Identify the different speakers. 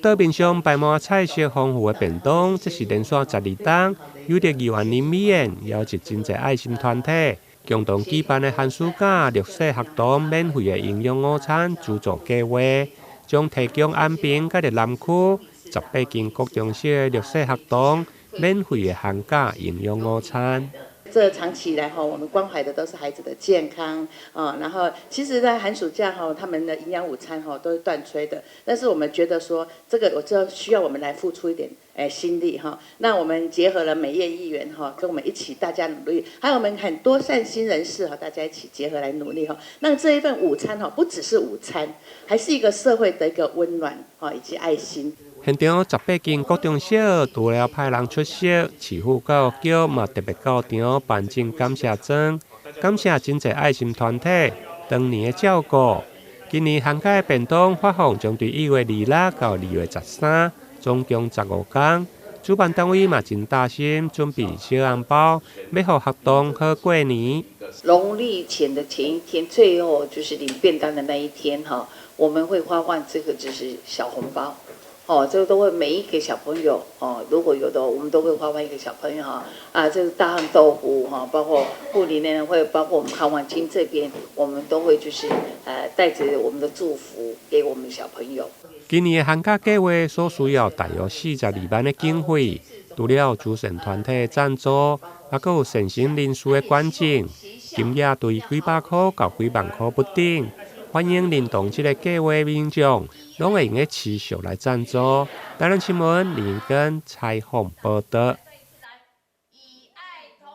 Speaker 1: 桌面上擺滿菜色豐富的便當，這是連續12冬，由著議員林美燕邀集真濟愛心團體，共同舉辦的寒暑假綠色學堂免費的營養午餐資助計劃，將提供安平佮南區18間國中小的綠色學堂免費的寒假營養午餐。
Speaker 2: 這長期以來哈，我們關懷的都是孩子的健康啊。然後，其實，在寒暑假哈，他們的營養午餐哈都是斷炊的。但是我們覺得說，這個我知道需要我們來付出一點心力哈。那我們結合了美艷議員哈，跟我們一起大家努力，還有我們很多善心人士哈，大家一起結合來努力哈。那這一份午餐哈，不只是午餐，還是一個社會的一個溫暖哈，以及愛心。
Speaker 1: 現場18間國中小除了派人出席，市府教育局嘛特別到場頒贈感謝狀，感謝真濟愛心團體當年的照顧。今年寒假的便當發放將佇1月26到2月13，總共15工。主辦單位嘛真貼心，準備小紅包，欲予學童好過年。
Speaker 3: 農曆前的前一天，最後就是領便當的那一天哈，我們會發放這個就是小紅包。哦，這個都會每一個小朋友哦，如果有的，我們都會發放一個小朋友哈。啊，這個大漢豆腐哈，包括護理呢，會包括我們康萬清這邊，我們都會就是帶着我們的祝福給我們小朋友。
Speaker 1: 今年的寒假計劃所需要大約42萬的經費，除了慈善團體的贊助，還閣有善心人士的捐贈，金額對幾百箍到幾萬箍不等。歡迎認同這個計劃民眾，攏會用得持續來贊助。台南新聞林根採訪報導。